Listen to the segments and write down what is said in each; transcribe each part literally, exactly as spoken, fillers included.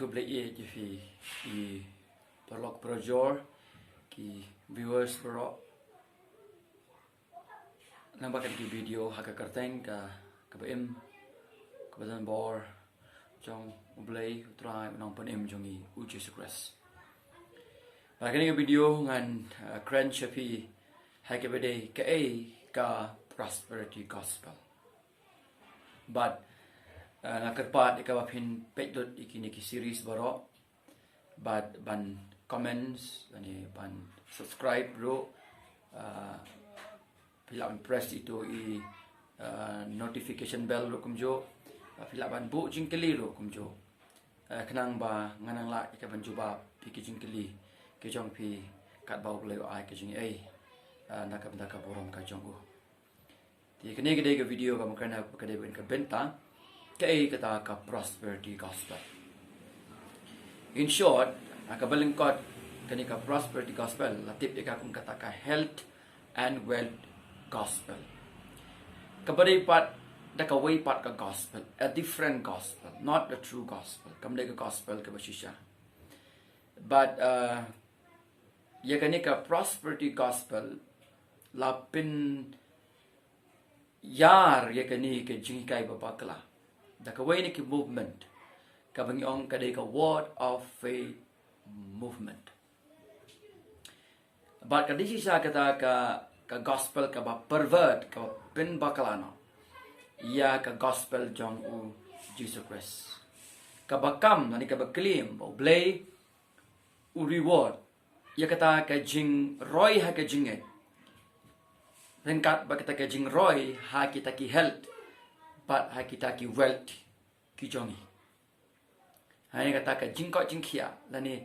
Khublei ïa phi, i paralok parajor, ki viewers baroh. Nang ba kane ka video ha ka kyrteng ka, kaba im, kaba don bor jong U Blei U Trai, U Nongpynim jong ngi U Jisu Khrist. Ba kane ka video ngan, uh, kren sha phi ha kaba dei kaei ka prosperity gospel. Bad, uh, nga kyrpad ïa ka ba phin peit lut ïa kine ki series baroh, bad ban comments, ban, ban subscribe ruh, uh, phi lah ban press ïa itu i, uh, notification bell ruh kumjuh, uh, phi lah ban buh jingkylli ruh kumjuh. Uh, khnang ba ngan nang lah ïa ka ban jubab ïa ki jingkylli ki jong phi katba U Blei u ai ka jingaiei, uh, na ka bynta ka burom ka jong u. Te kane ka dei ka video kaba kren ha ka dei ka bynta kaei kata ka prosperity gospel. In short, ha kaba lyngkot, kane ka prosperity gospel la tip ïa ka kum kata ka health and wealth gospel. Kaba dei pat da kawei pat ka gospel, a different gospel, not the true gospel. Kam dei ka gospel kaba shisha. Bad, uh, ïa kane ka prosperity gospel la pynïar ïa kane ka jinghikai babakla da kawei na ki movement kaba ngi ong ka dei ka Word of Faith movement. Bad ka dei shisha kata ka, ka gospel kaba pervert, kaba pynbakla noh ïa ka gospel jong U Jisu Khrist, kaba kam, lane kaba claim ba U Blei u reward ïa kata ka jingroi ha ka jingngeit, ryngkat bad kata ka jingroi ha kita ki health bad ha kita ki wealth ki jong ngi, ha kata ka jingkoit jingkhiah, lane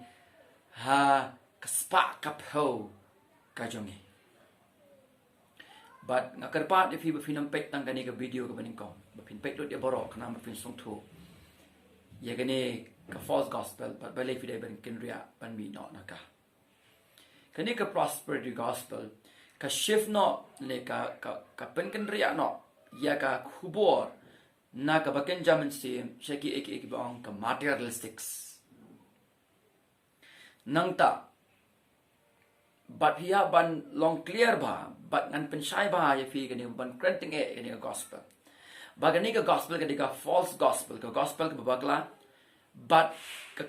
ha ka spah ka phew ka jong ngi. Bad nga kyrpad ïa phi ba phin ym peit tang kane ka video kaba nyngkong, ba phin peit lut ïa baroh, khnang ba phin sngewthuh ïa kane ka false gospel, bad balei phi dei ban kynriah ban mih noh na ka. Kane ka prosperity gospel ka shift noh, ne ka, ka, ka pynkynriah noh ïa ka khubor na kaba kynja mynsiem sha kiei kiei kiba ong ka materialistics. Nangta, bad phi hap ban long clear bha, bad ngan pynshai bha ïa phi kane ban kren tyngeh ïa kane ka gospel. Ba kane ka gospel ka dei ka false gospel, ka gospel kaba bakla, bad ka,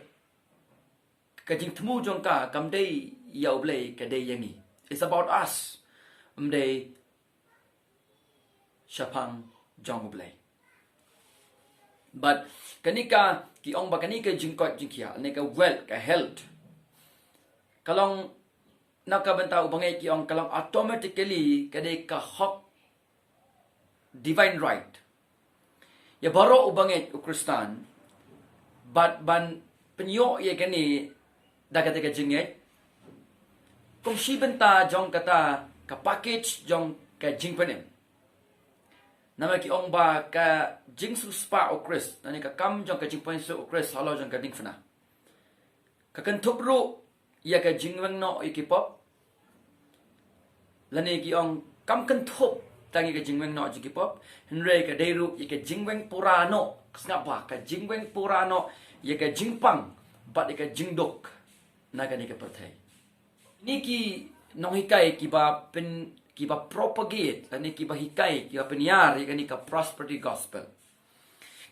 ka jingthmu jong ka kam dei ïa U Blei, ka dei ïa ngi. It's about us. Ym dei shaphang jong U Blei. Bad kane ka, ki ong ba kane ka jingkoit jingkhiah, ne ka wealth, ka health, ka long na ka bynta u bangeit, ki ong ka long automatically ka dei ka hok, divine right ïa baroh u bangeit u Khristan, bad ban pynïoh ïa kane da kata ka jingngeit kum shi bynta jong kata ka package jong ka jingpynim. Namar ki ong ba ka jingsiewspah u Khrist, lane ka kam jong ka jingpynsiew u Khrist halor jong ka diengphna, ka kynthup ruh ïa ka jingweng noh ïa ki pop. Lane ki ong kam kynthup tang ïa ka jingweng noh jong ki pop, hynrei ka dei ruh ïa ka jingweng pura noh, sngap bha, ka jingweng pura noh ïa ka jingpang bad ïa ka jingduk na kane ka pyrthei. Kine ki nonghikai kiba pyn, kiba propagate, lane kiba hikai, kiba pynïar ïa kane ka prosperity gospel,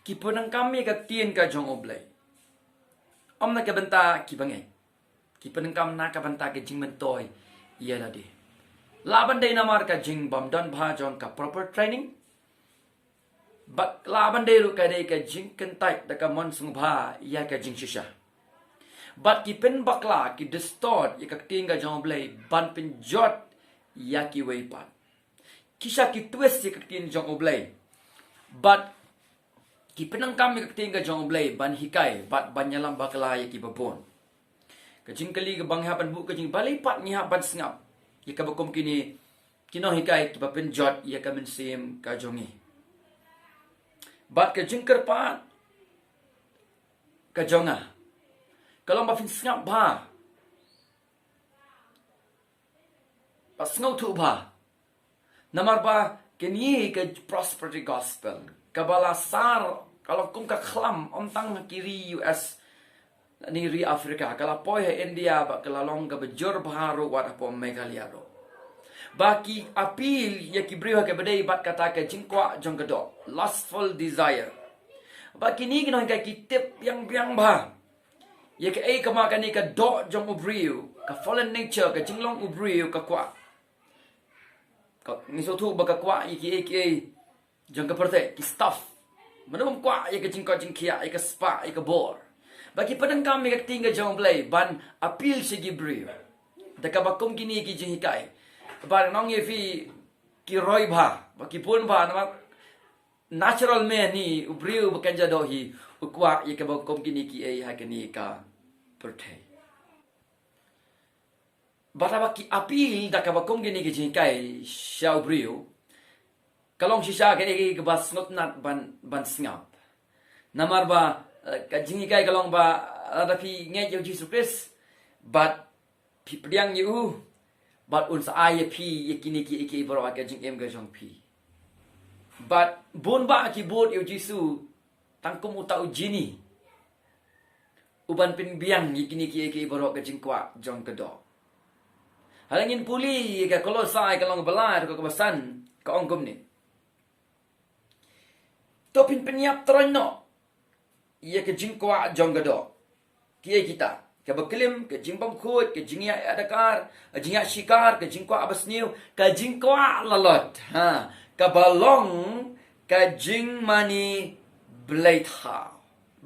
ki pyndonkam ïa ka ktien ka jong U Blei, ym na ka bynta ki bangeit. Ki pyndonkam na ka bynta ka jingmyntoi ïa lade. Lah ban dei namar ka jingbymdon bha jong ka proper training, bad lah ban dei ruh ka dei ka jingkyntait da ka mon sngewbha ïa ka jingshisha. Bad ki pynbakla, ki distort ïa ka ktien ka jong U Blei ban pynjot ïa kiwei pat. Ki shah ki twist ïa ka ktien jong U Blei. Bad ki pyndonkam ïa ka ktien ka jong U Blei ban hikai bad ban ïalam bakla ïa kiba bun. Ka jingkylli kaba ngi hap ban buh ka jing, balei pat ngi hap ban sngap ïa kaba kum kine ki nonghikai kiba pynjot ïa ka mynsiem ka jong ngi? Bad ka jingkyrpad ka jong nga ka long ba phin sngap bha, ba sngewthuh bha. Namar ba kane ka prosperity gospel kaba la sar, ka long kum ka khlam, ym tang ha ki ri U S, Lane ri Africa, ka la poi ha India, bad ka la long kaba jur bha ruh wat hapoh Meghalaya ruh. Ba ki appeal ïa ki briew ha kaba ïadei bad kata ka jingkwah jong ka doh, lustful desire. Ba kine ki nonghikai ki tip biang biang bha ïa kaei kaba kane ka doh jong u briew, ka fallen nature, ka jinglong u briew ka kwah. Ka, ngi sngewthuh ba ka kwah ïa kiei kiei jong ka pyrthei, ki stuff. Mano bym kwah ïa ka jingkoit jingkhiah, ïa ka spah, ïa ka bor. Ba ki pyndonkam ïa ka ktien ka jong U Blei ban appeal sha ki briew da kaba kum kine ki jinghikai. Ba ngi ong ïa phi, ki roi bha, ba ki bun bha, namar natural man hi, u briew ba kynja doh hi, u kwah ïa kaba kum kine kiei ha kane ka pyrthei. Bad haba ki appeal da kaba kum kine ki jinghikai sha u briew, ka long shisha kaei kaba sngewtynnat ban, ban sngap. Namar ba, eh, ka jinghikai ka long ba, lada phi ngeit ïa u Jisu Khrist, bad phi pdiang ïa u, bad un sa ai ïa phi ïa kine kiei kiei baroh ha ka jingim ka jong phi. Bad bun bah ki bud ïa u Jisu tang kum uta u jini uban pynbiang ïa kine kiei kiei baroh, ka jingkwah jong ka doh. Haba ngin pule ïa ka Kolosai ka lynnong ba lai, dkhot kaba san, ka ong kumne: To phin pynïap troiñ noh ïa ka jingkwah jong ka doh. Kiei kita? Kaba klim, ka jingbymkhuid, ka jingïaid dakar, ka jingïaid shikar, ka jingkwah basniew, ka jingkwah lalot. Ha, kaba long ka jingmane blei thaw.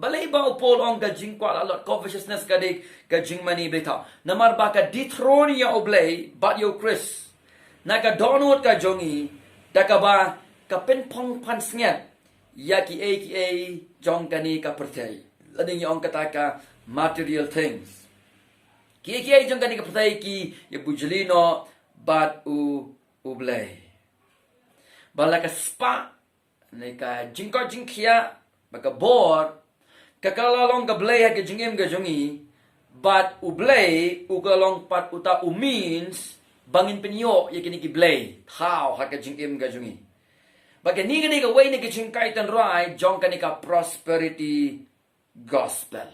Balei ba u Paul u ong ka jingkwah lalot, covetousness, ka dei ka jingmane blei thaw? Namar ba ka dethrone ïa U Blei bad ïa u Khrist na ka dohnud ka jong ngi, da kaba ka pynphong pansngiat ïa kiei kiei jong kane ka pyrthei, lane ngi ong kata ka material things. Kiei kiei jong kane ka pyrthei ki ïabujli noh bad u, U Blei. Ba la ka spah, ne ka jingkoit jingkhiah, bad ka bor, ka, ka la long ka blei ha ka jingim ka jong ngi, bad U Blei u ka long pat uta u means ba ngin pynïoh ïa kine ki blei thaw ha ka jingim ka jong ngi. Bad kane ka dei kawei na ki jinghikai tynrai jong kane ka prosperity gospel.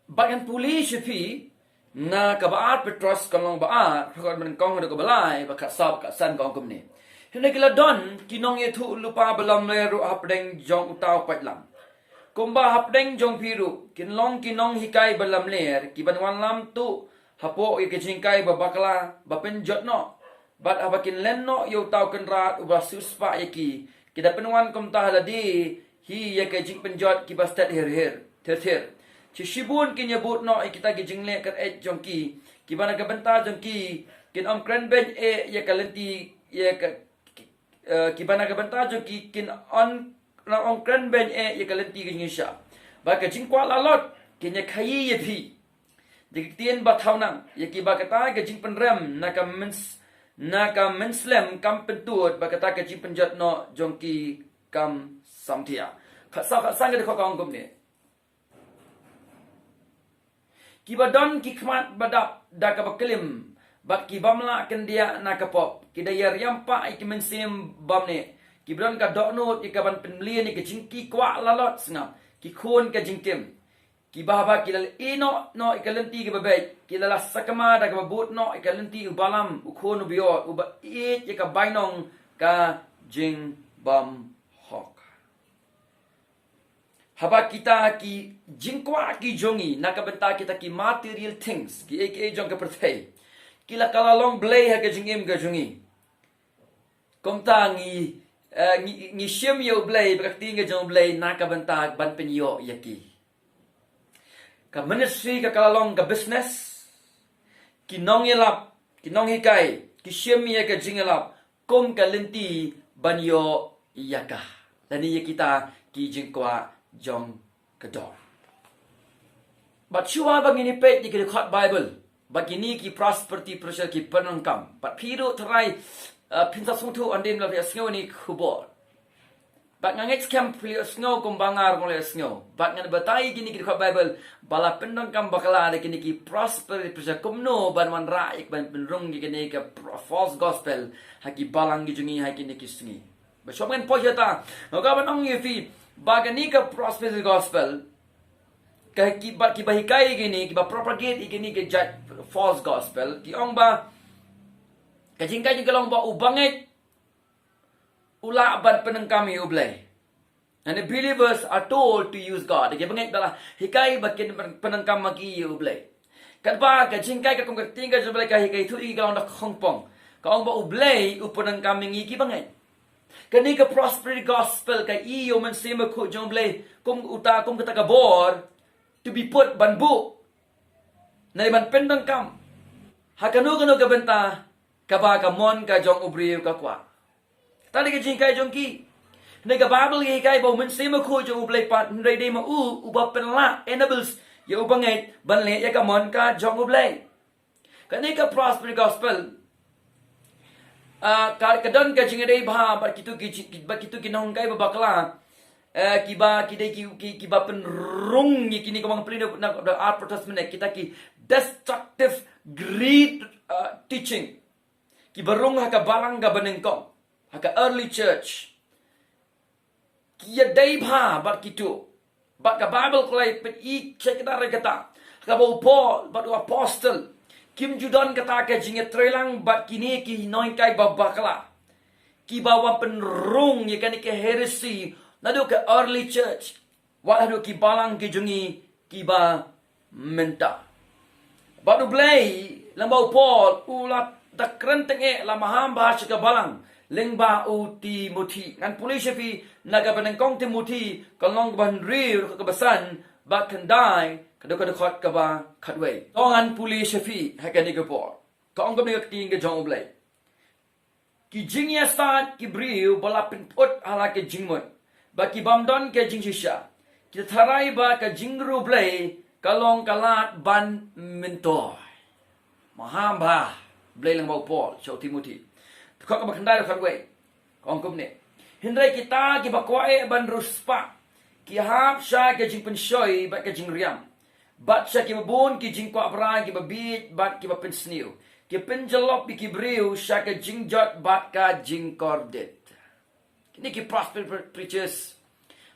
Bad ngan pule sha phi na kaba ar Petros ka lynnong ba ar, dkhot ba nyngkong haduh kaba lai, ba khatsaw bad khatsan, ka ong kumne: Hynrei ki la don ki nongïathuhlypa ba lamler ruh hapdeng jong uta u paidlang. Kumba hapdeng jong phi ruh kin long ki nonghikai ba lamler, ki ban wanlam tuh hapoh ïa ka jinghikai ba bakla, ba pynjot noh. Bad haba kin len noh ïa uta u kynrad uba siewspah ïa ki, ki da pynwan kumta ha lade hi ïa ka jingpynjot kiba stet her her, ther ther. Shi shibun kin ïabud noh ïa kita ki jingleh kyr-eit jong ki, kiba na ka bynta jong ki kin ym kren beiñ eh ïa ka lynti, ïa ka, eh, kiba na ka bynta jong ki kin ym, ym kren beiñ eh ïa ka lynti ka jingshisha. Bad ka jingkwah lalot kin ïa khaïi ïa phi. Da ki ktien ba thaw nang, ïa kiba kata ka jingpynrem na ka myns-, na ka mynsiem kam pyntud, bad kata ka jingpynjot noh jong ki kam samthiah. Khatsaw khatsan ka dkhot ka ong kumne: Kiba don ki khmat ba dap da kaba klim, bad ki bym lah kyndiah na ka pop, ki da ïa riam pah ïa ki mynsiem bymneh, kiba don ka dohnud ïa ka ban pynmlien ïa ka jingkyrkwah lalot sngap, ki khun ka jingtim. Kiba haba ki la ïehnoh noh ïa ka lynti kaba beit, ki la la sakma da kaba bud noh ïa ka lynti u Balam, u khun u Beor, uba ïeit ïa ka bainong ka jingbymhok. Haba kita ki jingkwah ki jong ngi na ka bynta kita ki material things, kiei kiei jong ka pyrthei, ki la ka la long blei ha ka jingim ka jong ngi. Kumta ngi, eh, ngi, ngi shim ïa U Blei, bad ka ktien ka jong U Blei na ka bynta ban pynïoh ïa ki. Ka ministry ka ka la long ka business. Ki nongïalap, ki nonghikai, ki shim ïa ka jingïalap kum ka lynti ban ïoh ïa ka, lane ïa kita ki jingkwah jong ka doh. Bad shuwa ba ngin ïa peit ïa ki dkhot Baibl, ba kine ki prosperity preacher ki pyndonkam, bad phi ruh tharai, eh, phin sa sngewthuh hadien ba phi ïa sngew ïa kane ka khubor. Bad nga ngeit skhem phi la ïa sngew kumba nga ruh nga la ïa sngew. Bad ngan batai ïa kine ki dkhot Baibl ba la pyndonkam bakla da kine ki prosperity preacher kumno ban wanrah ïa ka ban pynrung ïa kane ka pro-, false gospel ha ki balang ki jong ngi ha kine ki sngi. Bad shuwa ba ngan poi shata, nga kwah ban ong ïa phi ba kane ka prosperity gospel Ka ki ba, ki ba hikai ïa kine, ki ba propagate ïa kine ki jait false gospel, ki ong ba ka jinghikai jong ki ka long ba u bangeit u lah ban pyndonkam ïa U Blei. And the believers are told to use God. Ki bangeit ba la hikai ba kin pyndonkam ma ki ïa U Blei. Katba ka jinghikai ka kum ka ktien ka jong U Blei ka hikai thuh ïa ki ka long da khongpong. Ka ong ba U Blei u pyndonkam ïa ngi ki bangeit. Kane ka prosperity gospel ka i ïa U Mynsiem Bakhuid jong U Blei kum uta, kum kata ka bor to be put, ban buh, ne ban pyndonkam ha kano kano ka bynta kaba ka mon ka jong u briew ka kwah. Kata dei ka jinghikai jong ki. Hynrei ka Baibl ka hikai ba U Mynsiem Bakhuid jong U Blei pat, hynrei dei ma u uba pynlah, enables ïa u bangeit ban leh ïa ka mon ka jong U Blei. Kane ka prosperity gospel, ah, ka, ka don ka jingïadei bha bad kito ki ji-, bad kito ki nonghikai ba bakla, eh, kiba, ki dei ki, ki, kiba pynrung ïa kine, kumba nga pule na, na, na Old Testament, kita ki destructive, greed, ah, teaching. Kiba rung ha ka balang kaba nyngkong, ha ka early church. Ki ïadei bha bad kito. Bad ka Baibl ka la pyni check da re kata, kaba u Paul bad u apostol kim ju don kata ka jingïatreilang bad kine ki nonghikai ba bakla, kiba wan pynrung ïa kane ka heresy naduh ka early church, wat haduh ki balang ki jong ngi kiba mynta. Bad U Blei lyngba u Paul u la da kren tyngeh, la maham bha sha ka balang lyngba u Timothi. Ngan pule sha phi na kaba nyngkong Timothi, ka lynnong kaba hynriew, dkhot kaba san bad khyndai, ka dkhot, ka dkhot kaba khatwei. To ngan pule sha phi ha kane ka por. Ka ong kumne ka ktien ka jong U Blei: Ki jingïasaid ki briew ba la pynput ha la ka jingmut, bad ki bym don ka jingshisha, ki tharai ba ka jingriewblei ka long ka lad ban myntoi. Maham bha Blei lyngba u Paul sha u Timothi. Dkhot kaba khyndai, dkhot khatwei, ka ong kumne: Hynrei kita kiba kwah eh ban riewspah, ki hap sha ka jingpynshoi bad ka jingriam, bad sha kiba bun ki jingkwah brai kiba bieit bad kiba pynsniew. Ki pynjyllop ïa ki briew sha ka jingjot bad ka jingkordit. Kine ki prosperity preachers,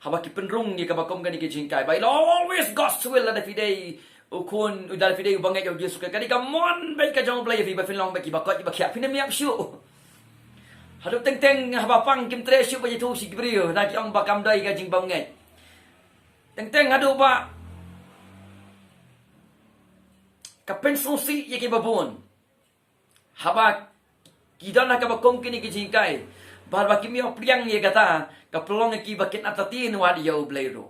haba ki pynrung ïa kaba kum kane ka jinghikai, ba i la always God's will, lada phi dei u khun, lada phi dei u bangeit U Jisu Khrist, ka dei ka mon beit ka jong U Blei ïa phi ba phin long beit kiba koit kiba khiah, phin ym ïap shuh. Haduh teng teng haba pang kim treh shuh ba ïathuh sha ki briew, na ki ong ba kam dei ka jingbymngeit. Teng teng haduh ba ka pynsngewsih ïa kiba bun. Haba ki don ha kaba kum kine ki jinghikai, bad ba kim ïoh pdiang ïa kata, ka pynlong ïa ki ba kin artatien wat ïa U Blei ruh.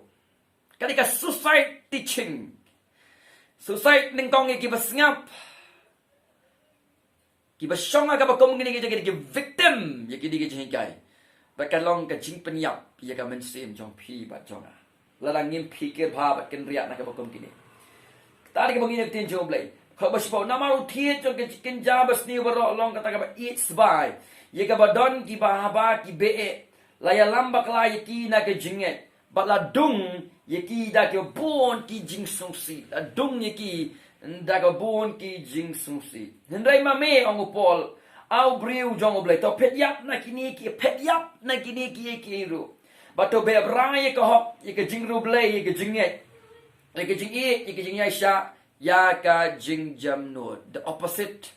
Ka dei ka suicide teaching. Suicide nyngkong ïa kiba sngap. Kiba shong ha kaba kum kine ki jinghikai, ki victim ïa kine ki jinghikai. Bad ka long ka jingpynïap ïa ka mynsiem jong phi bad jong nga, lada ngim phikir bha bad kynriah na kaba kum kine. Kata dei kaba ngi ïa ka ktien jong U Blei. Dkhot ba shiphew: Namar u thied jong ka jingkynja basniew baroh long kata kaba ïeit sbai ïa kaba don, kiba haba ki beh eh, la ïalam bakla ïa ki na ka jingngeit, bad la dung ïa ki da kiba bun ki jingsngewsih. La dung ïa ki da kiba bun ki jingsngewsih. Hynrei ma me, ong u Paul, a u briew jong U Blei, to phet ïap na kine ki, phet ïap na kine ki, ki ruh. Bad to beh bha ïa ka hok, ïa ka jingriewblei, ïa ka jingngeit, ïa ka jingïeit, ïa ka jingïaishah, ïa ka jingjemnud. The opposite.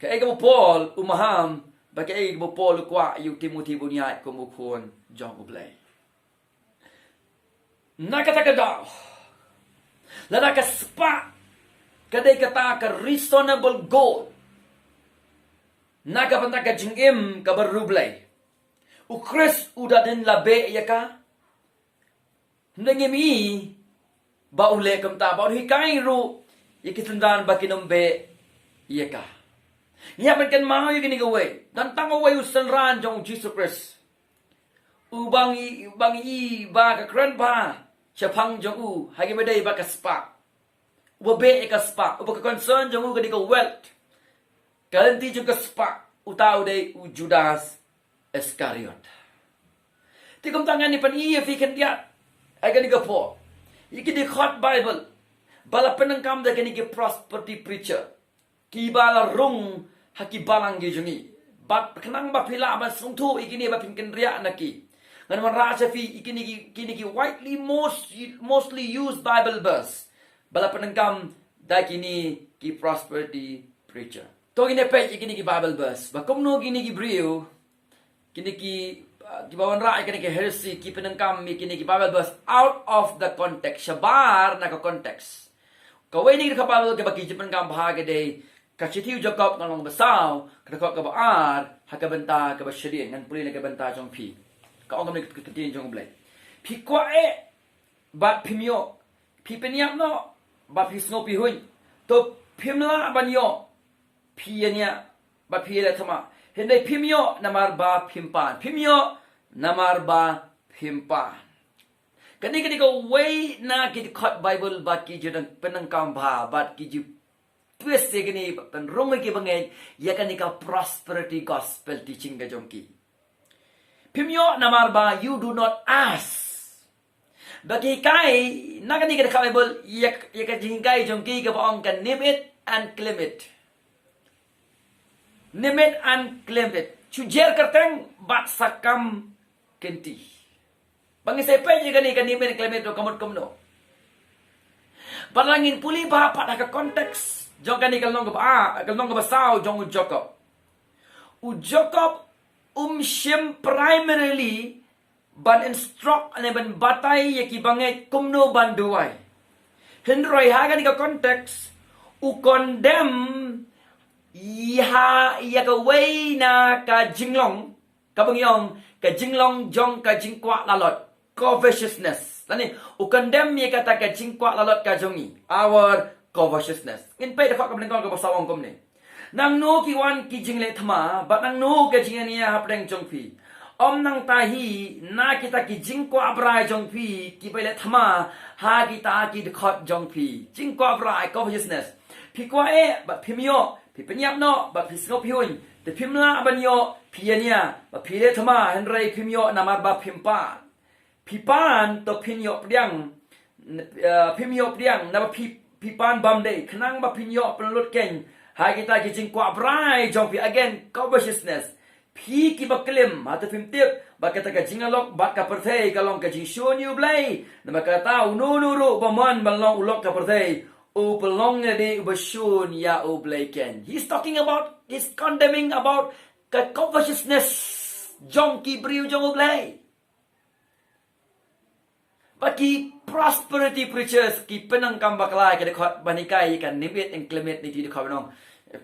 Kaei kaba u Paul u maham, bad kaei kaba u Paul u kwah ïa u Timothi ban ïaid kum u khun jong U Blei. Na kata ka daw, lada ka spah ka dei kata ka reasonable goal na ka bynta ka jingim kaba riewblei, u Khrist u da dei ban beh ïa ka. Hynrei ngim i ba u leh kumta, ba un hikai ruh ïa ki synran ba kin ym beh ïa ka. Ngi hap ban kynmaw ïa kane kawei, don tang uwei u synran jong U Jisu Khrist uba ngi, uba ngi i ba ka kren bha shaphang jong u ha kaba ïadei bad ka spah. Uba beh ïa ka spah, uba ka concern jong u ka dei ka wealth, ka lynti jong ka spah, uta u dei u Judas Iskariot. Te kumta ngan ïa pyni ïa phi khyndiat ha kane ka por ïa ki dkhot Baibl ba la pyndonkam da kine ki prosperity preacher, kiba la rung ha ki balang ki jong ngi. Bad khnang ba phi lah ban sngewthuh ïa kine, ba phin kynriah na ki, Ngan wanrah sha phi ïa kine ki, kine ki widely most, mostly used Bible verse ba la pyndonkam da kine ki prosperity preacher. To ngin ïa peit ïa kine ki Bible verse ba kumno kine ki briew, kine ki, uh, kiba wanrah ïa kine ki heresy ki pyndonkam ïa kine ki Bible verse out of the context, shabar na ka context. Kawei na ki dkhot Bible kaba ki jingpyndonkam bha ka dei ka shithi u Jakob, ka lynnong ba saw, ka dkhot kaba ar, ha ka bynta kaba shadien. Ngan pule na ka bynta jong phi. Ka ong kumne ka ktien jong U Blei: Phi kwah eh, bad phim ïoh. Phi pynïap noh, bad phi sngew phi huiñ. To phim lah ban ïoh, phi ïania, bad phi ïaleh thma. Hynrei phim ïoh namar ba phim pan. Phim ïoh namar ba phim pan. Kane ka dei kawei na ki dkhot Bible ba ki ju pyndonkam bha bad ki ju twist ïa kane, ba pynrung ïa ki bangeit ïa kane ka prosperity gospel teaching ka jong ki. Phim ïoh namar ba you do not ask. Ba ki hikai na kane ka dkhot Bible ïa, ïa ka jinghikai jong ki kaba ong ka name it and claim it. Name it and claim it. Shu jer kyrteng bad sa kam kynti. Ba ngin sa peit ïa kane ka name it and claim it ruh ka mut kumno. Bad lada ngin pule bha pat ha ka context jong kane ka lynnong kaba ar, ka lynnong kaba saw jong u Jakob. U Jakob um shim primarily ban instruct ne ban batai ïa ki bangeit kumno ban duwai. Hynrei ha kane ka context u condemn ïa, ïa kawei na ka jinglong, kaba ngi ong ka jinglong jong ka jingkwah lalot, covetousness. Lane u condemn ïa kata ka jingkwah lalot ka jong ngi, our covetousness. Ngin peit dkhot kaba nyngkong kaba saw, ong kumne: Nangno ki wan ki jingleh thma bad nangno ka jingïania hapdeng jong phi? Ym nangta hi na kita ki jingkwah brai jong phi kiba ïaleh thma ha kita ki dkhot jong phi. Jingkwah brai, covetousness. Phi kwah eh bad phim ïoh, phi pynïap noh bad phi sngew phi huiñ. Te phim lah ban ïoh, phi ïania bad phi ïaleh thma, hynrei phim ïoh namar ba phim pan. Phi pan to phin ïoh pdiang, eh, phim ïoh pdiang naba phi, phi pan bymdei, khnang ba phin ïoh pynlut keiñ ha kita ki jingkwah brai jong phi. Again, covetousness. Phi kiba klim, hato phim tip ba kata ka jingïalok bad ka pyrthei ka long ka jingshun ïa U Blei? Namar kata uno uno ruh ba mon ban long u lok ka pyrthei u pynlong ïa lade uba shun ïa U Blei keiñ. He's talking about, he's condemning about ka covetousness jong ki briew jong U Blei. Ba ki prosperity preachers ki pyndonkam bakla ïa ka dkhot ban hikai ïa ka name it and claim it, ne ki dkhot ban ong: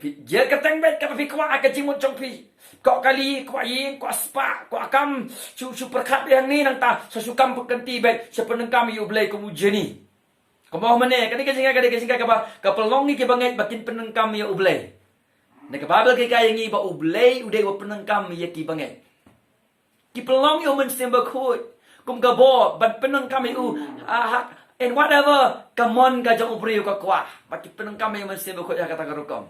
Phi jer kyrteng beit kaba phi kwah ha ka jingmut jong phi. Kwah kali, kwah ïing, kwah spah, kwah kam, shu, shu pyrkhat beit hangne, nangta sa shu kam kynti beit, sa pyndonkam ïa U Blei kum u jeni. Kumno mynne, kane ka jinghikai ka dei ka jinghikai kaba ka pynlong ïa ki bangeit ba kin pyndonkam ïa U Blei. Na ka Baibl ka hikai ïa ngi ba U Blei u dei uba pyndonkam ïa ki bangeit. Ki pynlong ïa U Mynsiem Bakhuid kum ka bor ban pyndonkam ïa u, ah, ha, in whatever ka mon ka jong u briew ka kwah. Ba ki pyndonkam ïa U Mynsiem Bakhuid ha kata ka rukom.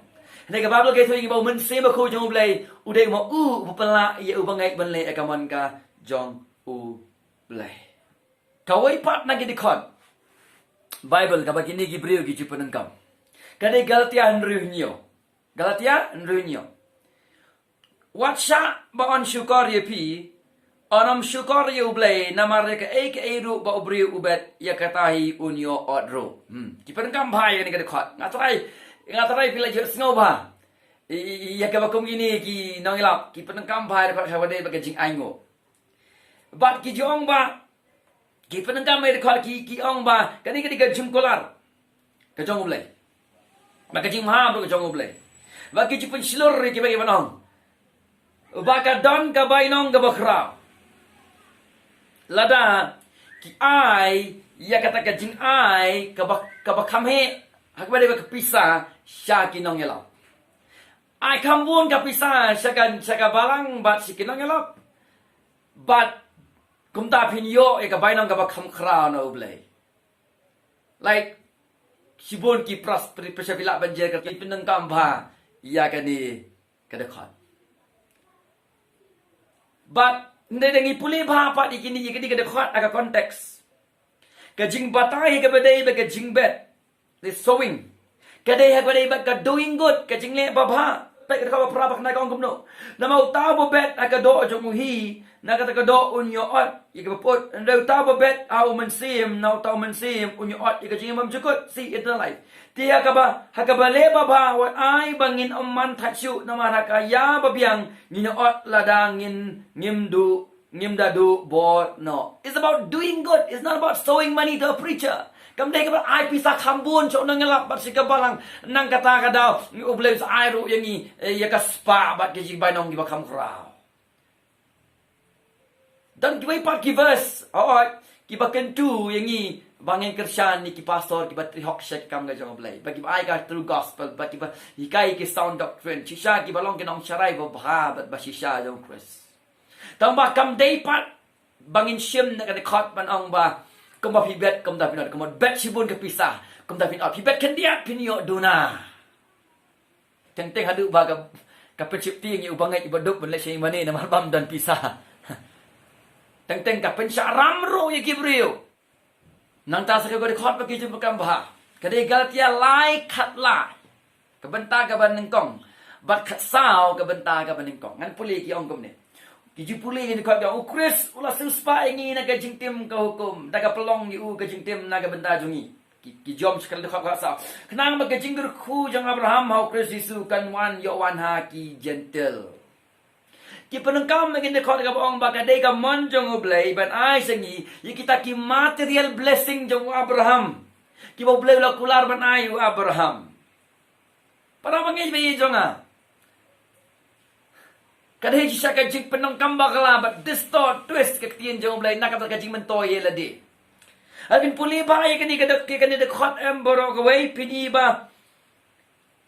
Hynrei ka Baibl ka ïathuh ïa ngi ba U Mynsiem Bakhuid jong U Blei u dei ma u uba pynlah ïa u bangeit ban leh ïa ka mon ka jong U Blei. Kawei pat na ki dkhot Baibl kaba kine ki briew ki ju pyndonkam ka dei Galatia hynriew hynñiew. Galatia hynriew hynñiew. Wat shah ba yn shukor ïa phi, yn ym shukor ïa U Blei, namar ïa kaei kaei ruh ba u briew u bet, ïa kata hi un ïoh ot ruh. Hmm. Ki pyndonkam bha ïa kane ka dkhot. Nga tharai, nga tharai phi la ju sngew bha ïa, ïa, ïa kaba kum kine ki nongïalap ki pyndonkam bha ïa ka dkhot kaba dei bad ka jingainguh. Bad ki ju ong ba, ki pyndonkam ïa ka dkhot, ki, ki ong ba kane ka dei ka jingkular ka jong U Blei, ba ka jingmaham ruh ka jong U Blei. Ba ki ju pynshlur ïa kiba, kiba ong ba ka don ka bainong kaba khraw lada ki ai ïa kata ka jingai kaba, kaba kham heh, ha kaba dei bad ka pisa sha ki nongïalap. Ai kham bun ka pisa sha ka, sha ka balang bad sha ki nongïalap. Bad kumta phin ïoh ïa ka bainong kaba kham khraw na U Blei. Like, shibun ki pras-, pri-, pyrshah phi lah ban jer ka, ki pyndonkam bha ïa kane ka dkhot. Bad ynda ngi pule bha pat ïa kine, ïa kine ka dkhot ha ka context, ka jingbatai kaba dei bad ka jingbet, the sowing, ka dei ha kaba dei bad ka doing good, ka jingleh babha. Peit ka dkhot ba phra ba kane ka ong kumno. Namar uta uba bet ha ka doh jong u hi, na kata ka doh un ïoh ot ïa kiba put. Hynrei uta uba bet ha u Mynsiem, na uta u Mynsiem un ïoh ot ïa ka jingim bymjukut, si, eternal life. Te ha kaba, ha kaba leh babha wat ai ba ngin ym man thait shuh, namar ha ka ïa babiang ngin ïoh ot lada ngin, ngim duh, ngim da duh bor noh. It's about doing good. It's not about sowing money to a preacher. Kam dei kaba ai pisa kham bun sha u nongïalap bad sha ka balang. Nang kata ka daw, U Blei sa ai ruh ïa ngi, eh, ïa ka spah bad ki jingbainong kiba kham khraw. Don kiwei pat ki verse, hooid, kiba kyntu ïa ngi ba ngin kyrshan ïa ki pastor kiba trei hok sha ki kam ka jong U Blei, ba kiba ai ka true gospel, ba kiba hikai ki sound doctrine, shisha kiba long ki nongsharai babha bad bashisha jong U Khrist. Tang ba kam dei pat ba ngin shim na ka dkhot ban ong ba kumba phi bet kumta phin ot, kumba bet shibun ka pisa kumta phin ot, phi bet khyndiat phin ïoh duna. Teng teng haduh ba ka, ka pynsheptieng ïa u bangeit uba duk ban leit shane mane namar bym don pisa. Teng teng ka pynshah ram ruh ïa ki briew. Nangta sa ka dkhot ba ki jingpynkam bha. Ka dei Galatia lai khatlai, ka bynta kaba nyngkong, bad khatsaw, ka bynta kaba nyngkong. Ngan pule ki ong kumne. Ki jingpule ïa ka dkhot ka ong, U Khrist u la siewspah ïa ngi na ka jingtim ka hukum, da ka pynlong ïa u ka jingtim na ka bynta jong ngi. Ki, ki jom sha ka dkhot khatsaw. Khnang ba ka jingkyrkhu jong Abraham ha U Khrist Jisu kan wan ïoh wan ha ki Jentil. Ki pyndonkam ïa kane ka dkhot kaba ong ba ka dei ka mon jong U Blei ban ai sha ngi ïa kita ki material blessing jong u Abraham, kiba U Blei u la kular ban ai u Abraham. Para bangeit ba ïeit jong nga, ka dei shisha ka jingpyndonkam bakla bad distort, twist ka ktien jong U Blei na ka bynta ka jingmyntoi ïa lade. Haba phin pule bha ïa kane ka dkhot, ïa kane ka dkhot, em, baroh kawei, phin i ba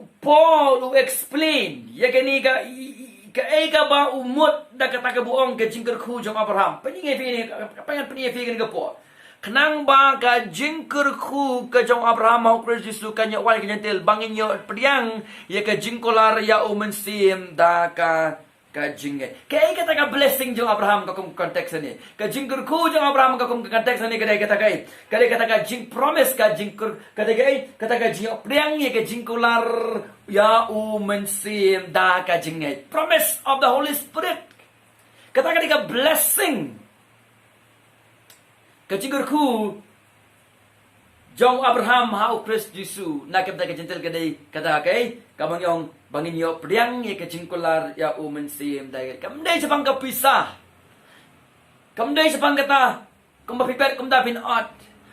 u Paul u explain ïa kane ka, i, i, kaei kaba u mut da kata kaba ong ka jingkyrkhu jong Abraham. Pynïeng ïa phi ne, ka, ka, ngan pynïeng ïa phi kane ka por. Khnang ba ka jingkyrkhu ka jong Abraham ha U Khrist Jisu kan ïoh wan ïa ki Jentil, ba ngin ïoh pdiang ïa ka jingkular ïa U Mynsiem da ka, ka jingngeit. Kaei kata ka blessing jong Abraham ka kum ka context ne? Ka jingkyrkhu jong Abraham ka kum ka context ne ka dei kata kaei? Ka dei kata ka jingpromise, ka jingkyr-, ka dei kaei? Kata ka jingïoh pdiang ïa ka jingkular ïa U Mynsiem da ka jingngeit. Promise of the Holy Spirit. Kata ka dei ka blessing. Ka jingkyrkhu jong Abraham ha U Khrist Jisu na ka bynta ki Jentil ka dei kata kaei? Kaba ngi ong ba ngin ïoh pdiang ïa ka jingkular ïa U Mynsiem da ka, kam dei shaphang ka pisa. Kam dei shaphang kata kumba phi bet kumta phin ot.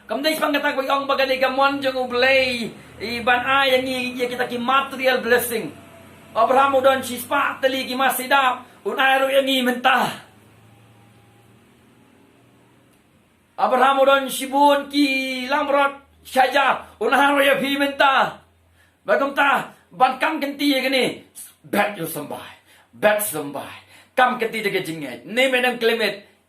Kam dei shaphang kata kaba ngi ong ba ka dei ka mon jong U Blei, i, ban ai ïa ngi ïa kita ki material blessing. Abraham u don shispah tylli ki masi dap, un ai ruh ïa ngi mynta. Abraham u don shibun ki langbrot shaja, un ai ruh ïa phi mynta. Bad kumta, ban kam kynti ïa kane, bet ïa u symbai, bet symbai. Kam kynti da ka jingngeit. Ne mynta khlem,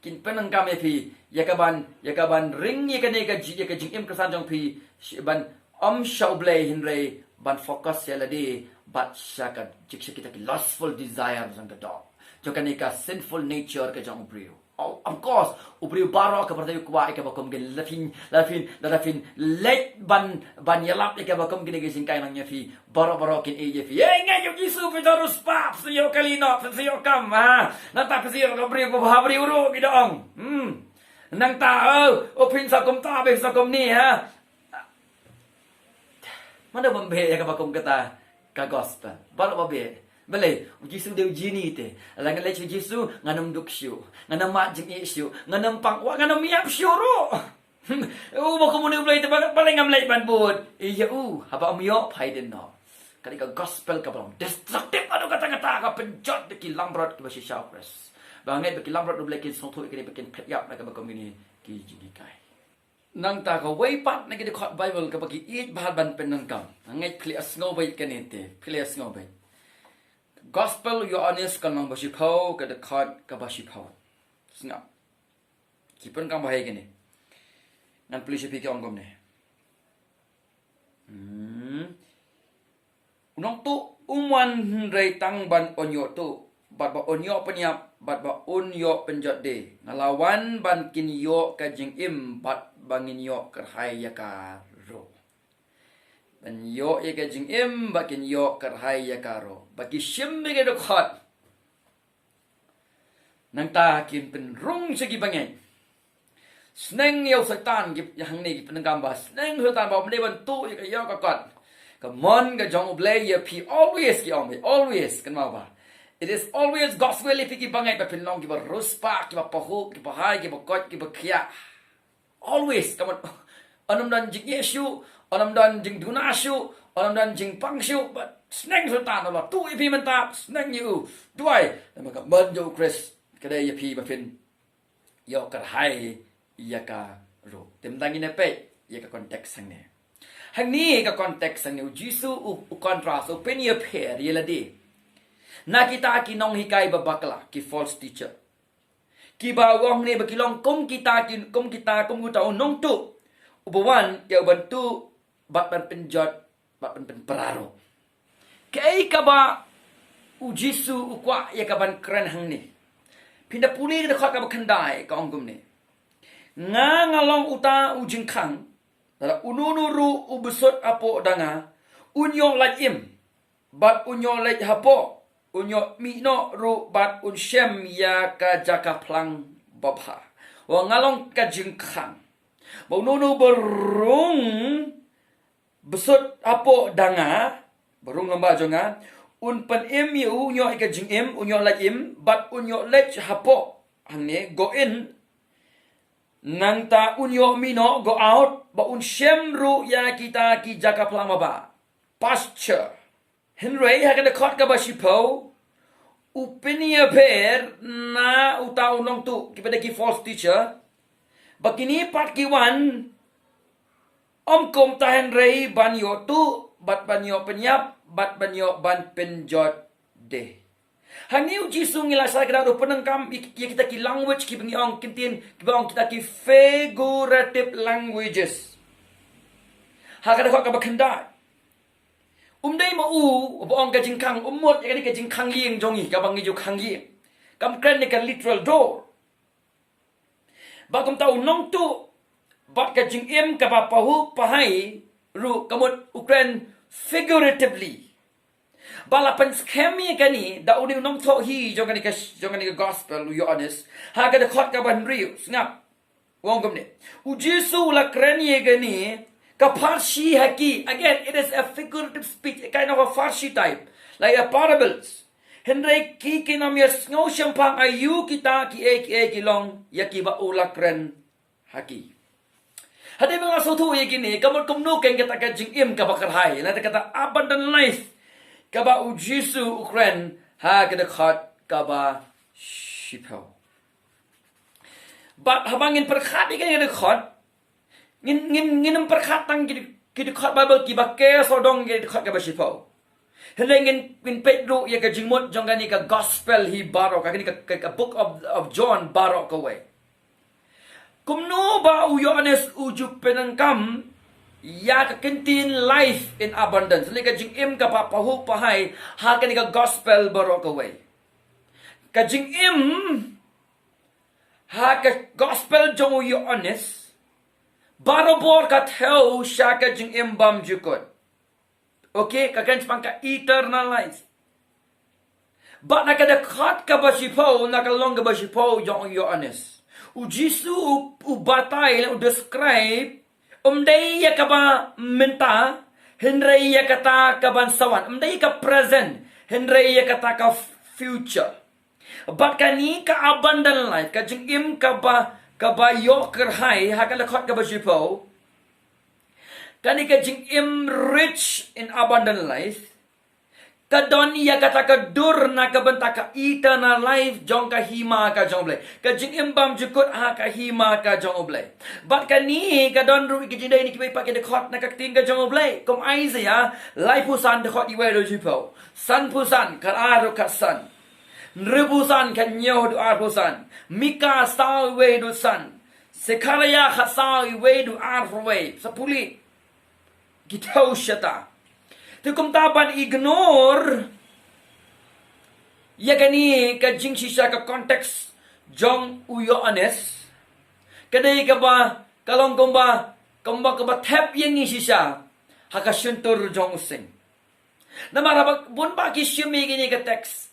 kin pyndonkam ïa phi ïa ka ban, ïa ka ban ring ïa kane ka ji-, ïa ka jingim Khristan jong phi, shi-, ban ym sha U Blei hynrei ban focus sha lade bad sha ka jik-, sha kita ki lustful desire jong ka doh, jong kane ka sinful nature ka jong u briew. Oh, of course, u briew baroh ka pyrthei u kwah ïa kaba kum kine. Lada phin, lada phin, lada phin leit ban, ban ïalap ïa kaba kum kine ki jinghikai nang ïa phi, baroh baroh kin ïeit ïa phi. Ïeit, ngeit ïa u Jisu, phin sa riewspah, phin sa ïoh kali noh, phin sa ïoh kam, ha. Nangta phin sa ïoh ka briew babha briew ruh, ki da ong. Hmm. Nangta, oh, oh, phin sa kumta, phin sa kumne, ha. Mano ban beh ïa kaba kum kata ka gospel? Baroh ba beh. Balei? U Jisu dei u jini te. Lada ngan leit sha u Jisu, ngan ym duk shuh, ngan ym mad jingïeit shuh, ngan ym pang wah, ngan ym ïap shuh ruh. U ba kum une u Blei te, ba, balei ngam leit ban bud ïa u? Haba ym ïoh, phai dien noh. Ka dei ka gospel kaba long destructive haduh katta katta, ka pynjot da ki langbrot kiba shisha U Khrist. Ba ngeit ba ki langbrot U Blei kin sngewthuh ïa kine, ba kin phet ïap na kaba kum kine ki jinghikai. Nangta kawei pat na ki dkhot Baibl kaba ki ïeit bha ban pyndonkam. Nga ngeit phi la sngewbha ïa kane te, phi la sngewbha. Gospel u Ïoannis ka lynnong ba shiphew, ka dkhot kaba shiphew. Sngap. Ki pyndonkam bha ïa kane. Ngan pule sha phi, ki ong kumne. Hmm. U nongtuh um wan hynrei tang ban un ïoh tuh, bad ba un ïoh pynïap, bad ba un ïoh pynjot die. Nga la wan ban kin ïoh ka jingim, bad ba ngin ïoh kyrhai ïa ka ruh. Ban ïoh ïa ka jingim, ba kin ïoh kyrhai ïa ka ruh. Ba ki shim ïa ka dkhot. Nangta kin pynrung sha ki bangeit. Sneng ïa u Soitan, ki hangne ki pyndonkam ba sneng u Soitan ba um dei ban tuh ïa ka, ïa ka kot. Ka mon ka jong U Blei ïa phi, always ki ong, always, kynmaw ba. It is always God's will ïa phi ki bangeit ba phin long kiba riewspah, kiba pahuh, kiba hai, kiba koit, kiba khiah. Always, ka mut, yn ym don jingeh shuh, yn ym don jingduna shuh, yn ym don jingpang shuh, but sneng u Soitan, la tuh ïa phi mynta, sneng ïa u. Duwai, namar ka mon jong u Khrist ka dei ïa phi ba phin ïoh kyrhai ïa ka ruh. Te mynta ngin ïa peit ïa ka context hangne. Hangne ka context hangne, u Jisu u, u contrast, u pynïapher ïa lade na kita ki nonghikai ba bakla, ki false teacher. Kiba u ong hangne ba ki long kum kita ki, kum kita, kum uta u nongtuh uba wan ïa u ban tuh bad ban pynjot bad ban pynpra ruh. Kaei kaba u Jisu u kwah ïa ka ban kren hangne? Phin da pule ka dkhot kaba khyndai, ka ong kumne: Nga, nga long uta u jingkhang, lada uno uno ruh u bsut hapoh da nga, un ïoh lait im, bad un ïoh leit hapoh, un ïoh mih noh ruh bad un shem ïa ka jaka phlang babha. Wa nga long ka jingkhang. Ba uno uno ba rung bsut hapoh da nga, ba rung lem bad jong nga, un pynim ïa u, un ïoh ïa ka jingim, un ïoh lait im, bad un ïoh leit hapoh. Hangne, go in, nangta un ïoh mih noh, go out, ba un shem ruh ïa kita ki jaka phlang babha. Pasture. Hynrei ha ka dkhot kaba shiphew, u pynïapher na uta u nongtuh, kiba dei ki false teacher, ba kine pat ki wan, ym kumta, hynrei ban ïoh tuh, bad ban ïoh pynïap, bad ban ïoh ban pynjot de. Hangne u Jisu ngi la sah ka dei u pyndonkam ïa, ïa kita ki language kiba ngi ong ktien, kiba ong kita ki figurative languages. Ha ka dkhot kaba khyndai. Um dei ma u ba ong ka jingkhang, um mut ïa kane ka jingkhang ïing jong ngi, kaba ngi ju khang ïing. Kam kren ïa ka literal door. Ba kumta u nongtuh bad ka jingim kaba pahuh pahai ruh, ka mut u kren figuratively. Ba la pynskhem ïa kane da une u nongthoh hi jong kane ka, jong kane ka gospel, u Ïoannis, ha ka dkhot kaba hynriew, sngap. U ong kumne. U Jisu u la kren ïa kane ka pharshi ha ki. Again, it is a figurative speech, a kind of a pharshi type, like a parables. Hynrei ki kin ym ïa sngew shemphang aïu kita kiei kiei ki long ïa kiba u la kren ha ki. Hadien ba nga sngewthuh ïa kine, ka mut kumno kein kata ka jingim kaba kyrhai, lane kata abundant life, kaba u Jisu u kren ha ka dkhot kaba shiphew. Bad haba ngin pyrkhat ïa kane ka dkhot, ngin, ngin, ngin ym pyrkhat tang ki, ki dkhot Baibl kiba ker sawdong ïa ka dkhot kaba shiphew. Hynrei ngin, ngin peit ruh ïa ka jingmut jong kane ka gospel hi baroh, ka kane ka, ka, ka book of, of John baroh kawei. Kumno ba u Ïoannis u ju pyndonkam ïa ka ktien life in abundance, lane ka jingim kaba pahuh pahai, ha kane ka gospel baroh kawei. Ka jingim ha ka gospel jong u Ïoannis barabor ka thew sha ka jingim bymjukut. Okay, ka kren shaphang ka eternal life. Bad na ka dkhot kaba shiphew, na ka lynnong kaba shiphew jong u Ïoannis, u Jisu u, u batai, u describe, ym dei ïa kaba mynta, hynrei ïa kata kaban sa wan. Ym dei ïa ka present, hynrei ïa kata ka future. Bad kane ka abundant life, ka jingim kaba, kaba ïoh kyrhai, ha ka dkhot kaba shiphew, kane ka jingim rich in abundant life, ka don ïa kata ka dur na ka bynta ka eternal life jong ka hima ka jong U Blei. Ka jingim bymjukut ha ka hima ka jong U Blei. Bad kane ka don ruh ïa ki jingdei na kiwei pat ki dkhot na ka ktien ka jong U Blei. Kum Isaiah laiphew san, dkhot wei haduh shiphew. Sanphew san, khatar haduh khatsan. Hynriewphew san, khathynñiew haduh arphew san. Mika saw, wei haduh san. Sekhariah khatsaw, wei haduh arphew wei. Sa pule. Ki thew shata. Te kumta ban ignore ïa kane ka jingshisha, ka context jong u Ïoannis, ka dei kaba, ka long kumba, kumba, kaba thep ïa ngi shisha ha ka shyntur jong u sing. Namar ba bun ba ki shim ïa kine ka text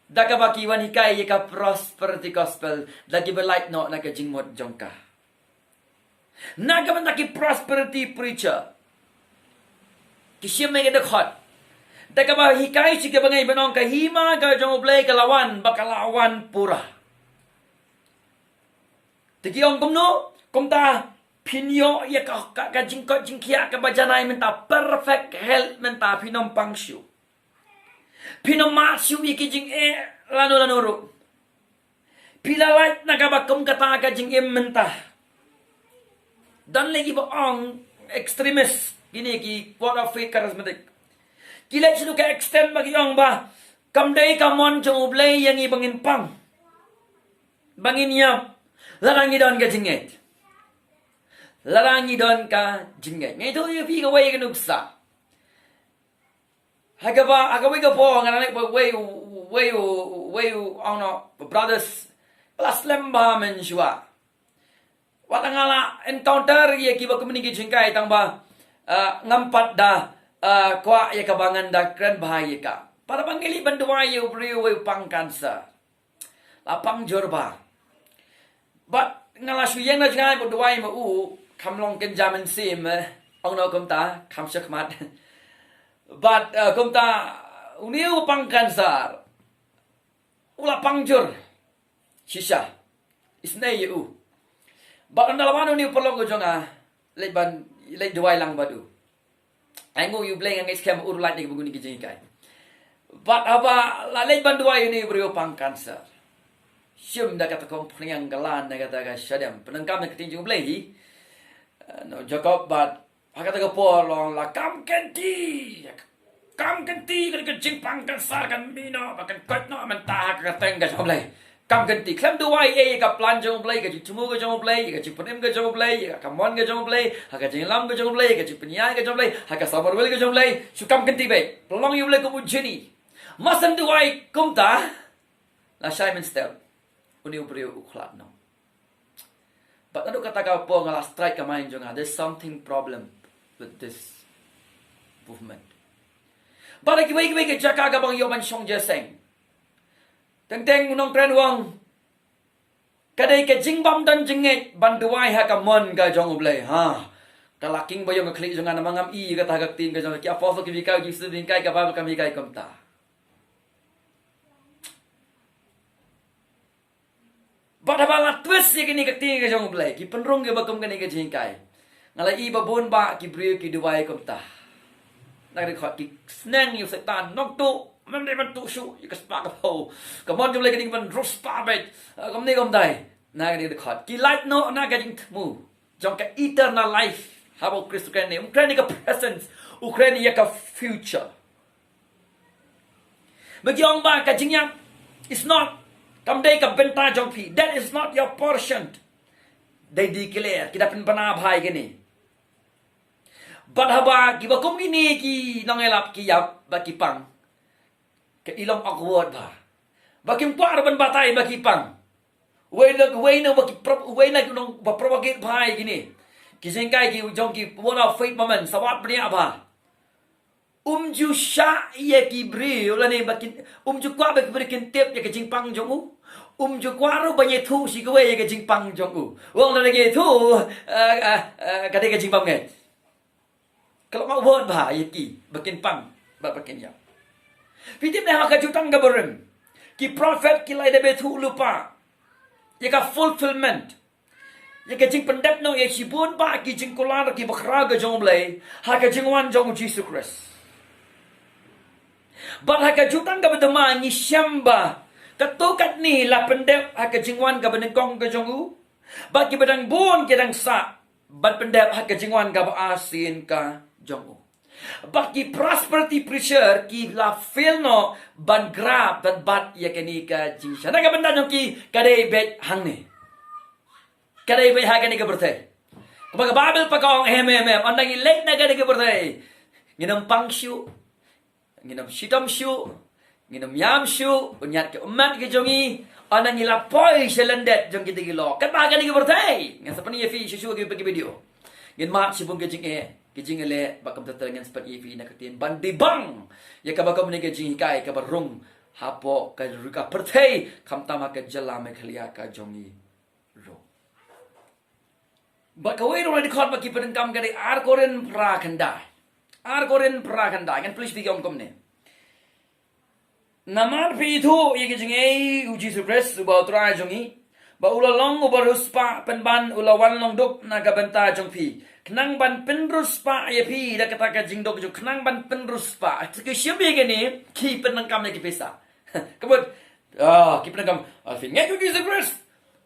da kaba ki wan hikai ïa ka prosperity gospel, da kiba lait noh na ka jingmut jong ka. Na ka bynta ki prosperity preacher, ki shim ïa ka dkhot da kaba hikai sha ki bangeit ba ong ka hima ka jong U Blei ka la wan, ba ka la wan pura. Te ki ong kumno? Kumta phin ïoh ïa ka, ka, ka jingkoit jingkhiah kaba janai mynta, perfect health mynta, phin ym pang shuh. Phin ym mad shuh ïa ki jingeh lano lano ruh. Phi la lait na kaba kum kata ka jingim mynta. Don lei kiba ong extremist, kine ki Word of Faith charismatic, ki leit sha ka extent ba ki ong ba kam dei ka mon jong U Blei ïa ngi ba ngin pang, ba ngin ïap lada ngi don ka jingngeit. Lada ngi don ka jingngeit. Nga ïathuh ïa phi kawei ka nuksa. Ha kaba, ha kawei ka por nga la leit bad uwei u, uwei u, uwei u, ong noh, brothers ba la slem bha mynshuwa. Wat la nga la encounter ïa kiba kumne ki jinghikai, tang ba, ah, ngam pat da, ah, kwah ïa kaba ngan da kren bha ïa ka. Pat haba ngi leit ban duwai ïa u briew uwei u pang cancer, la pang jur bha. Bad nga la shu ïeng na jngai bad duwai ma u, kham long kynja mynsiem, eh, ong noh kumta, kham shakhmat. Bad, eh, kumta, une u pang cancer u la pang jur shisha. Isynei ïa u. Bad ynda la wan une u paralok u jong nga, leit ban, leit duwai lang bad u. Ai nguh ïa U Blei, nga ngeit skhem u ruh lait na kiba bun ki jinghikai. Bad haba la leit ban duwai ïa une u briew u pang cancer, shim da kata ka umphniang ka la na kata ka shadem, pyndonkam na ka ktien jong U Blei hi. Eh, noh Jakob bad ha kata ka por long la kam kynti. Kam kynti ka, ka jingpang cancer kan mih noh, ba kan koit noh mynta ha ka kyrteng ka jong U Blei. Kam kynti. Khlem duwai ei ïa ka plan jong U Blei, ka jingthmu ka jong U Blei, ïa ka jingpynim ka jong U Blei, ïa ka mon ka jong U Blei, ha ka jingïalam ka jong U Blei, ïa ka jingpynïaid ka jong U Blei, ha ka samar wel ka jong U Blei, shu kam kynti beit. Pynlong ïa U Blei kum u jini. Mar shen duwai kumta, la shai mynstep une u briew u khlad noh. Bad naduh kata ka por nga la strike ka mind jong nga, there's something problem with this movement. Bad ha kiwei kiwei ki jaka kaba nga ïoh ban shong jingïaseng, teng teng u nongkren u ong ka dei ka jingbym don jingngeit ban duwai ha ka mon ka jong U Blei. Ha, ka la king ba ïong ka khlieh jong nga, namar ngam i kata ka ktien ka jong ki apostle, ki hikai, ki shu hikai, ka Baibl kam hikai kumta. Bad haba la twist ïa kane ka ktien ka jong U Blei, ki pynrung kiba kum kane ka jinghikai, nga la i ba bun ba ki briew ki duwai kumta. Na kane ka dkhot ki sneng ïa u Soitan, nongtuh, mem dei ban tuh shuh ïa ka spah ka phew. Ka mon jong U Blei ka dei ban rus spah beit. Ah, kumne kumtai. Na kane ka dkhot ki lait noh na ka jingthmu jong ka eternal life. Haba u Khrist u kren ne, um kren ïa ka present, u kren ïa ka future. Ba ki ong ba ka jingïap is not, kam dei ka bynta jong phi. That is not your portion. They declare, ki da pynbna bha ïa kane. Bad haba kiba kum kine ki nongïalap ki ïap bad ki pang, ka i long awkward bha. Ba kim kwah ruh ban batai ba ki pang. Wei na, wei na ba ki pro-, wei na ki nong ba propagate bha ïa kine ki jinghikai ki jong ki Word of Faith movement, sa wad bniah bha. Um ju shah ïa ki briew lane ba kin, um ju kwah ba ki briew kin tip ïa ka jingpang jong u. Um ju kwah ruh ban ïathuh sha kiwei ïa ka jingpang jong u. U ong lada ki ïathuh, eh, eh, eh, ka dei ka jingbymngeit. Ka long awkward bha ïa ki ba kin pang bad ba kin ïap. Phi tip ne ha ka Jutang kaba rim, ki prophet ki la dep ïathuh lypa ïa ka fulfillment, ïa ka jingpyndep noh ïa shibun bah ki jingkular kiba khraw ka jong U Blei ha ka jingwan jong U Jisu Khrist. Bad ha ka Jutang kaba thymmai ngi shem ba katto katne la pyndep ha ka jingwan kaba nyngkong ka jong u, bad kiba dang bun ki dang sah ban pyndep ha ka jingwan kaba arsien ka jong u. Bad ki prosperity preacher ki la fail noh ban grab, ban bat ïa kane ka jingshisha. Na ka bynta jong ki ka dei beit hangne. Ka dei beit ha kane ka pyrthei. Kumba ka Baibl pat ka ong, em, em, em, ynda ngi leit na kane ka pyrthei, ngin ym pang shuh, ngin ym shitom shuh, ngin ym ïam shuh, un ïaid ki ummat ki jong ngi, ynda ngi la poi sha lyndet jong kita ki lok. Katba ha kane ka pyrthei, ngan sa pyni ïa phi shuh shuh ha ki video, ngin mad shibun ki jingeh. Ki jingïaleh ba kumta te ngan sa pyni ïa phi na ka ktien ban dibang ïa kaba kumne ka jinghikai kaba rung hapoh ka ri ka pyrthei, khamtam ha ka jylla Meghalaya ka jong ngi ruh. Bad kawei ruh na dkhot ba ki pyndonkam ka dei ar Korinth phra khyndai. Ar Korinth phra khyndai, ngan pule ïa phi ka ong kumne. Namar phi ithuh ïa ka jingaiei u Jisu Khrist uba u Trai jong ngi, ba u la long uba riewspah pynban u la wan long duk na ka bynta jong phi, khnang ban pynriewspah ïa phi da kata ka jingduk jong, khnang ban pynriewspah. Ki shim ïa kane, ki pyndonkam ïa ki pisa. Ka mut, ah, ki pyndonkam, ah, phi ngeit ïa u Jisu Khrist,